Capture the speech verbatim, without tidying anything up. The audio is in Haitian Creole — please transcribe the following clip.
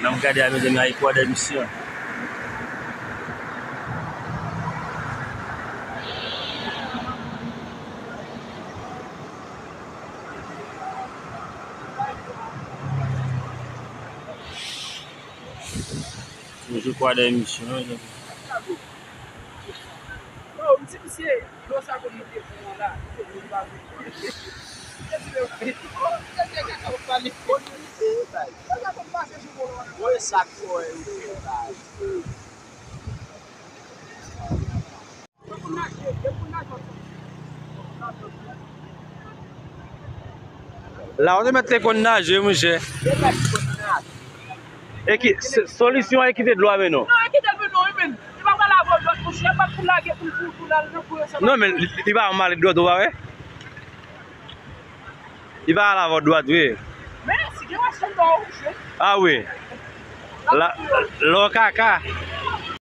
N ap gade a, mezanmi, a Ecuador misyon. Toujou Ecuador misyon, mezanmi. Yo, m di misye, dlo sa konn moute pou mwen la. Voye sa k fò yo fè la. La, ou te mèt te konn naje, monchè. E ki, s-, solisyon an, e kite dlo a mennen w. Non, e kite l mennen w, wi, men. Li pa pral avè w dwat, monchè, pa pou lage pou l pou, pou l al nan kouran sa. Non, men li, li pa mal dwat, ou pa wè? Li pa al avè w dwat, wi. Men, si gen machin nan, wi, monchè. A wi. La, lò kaka.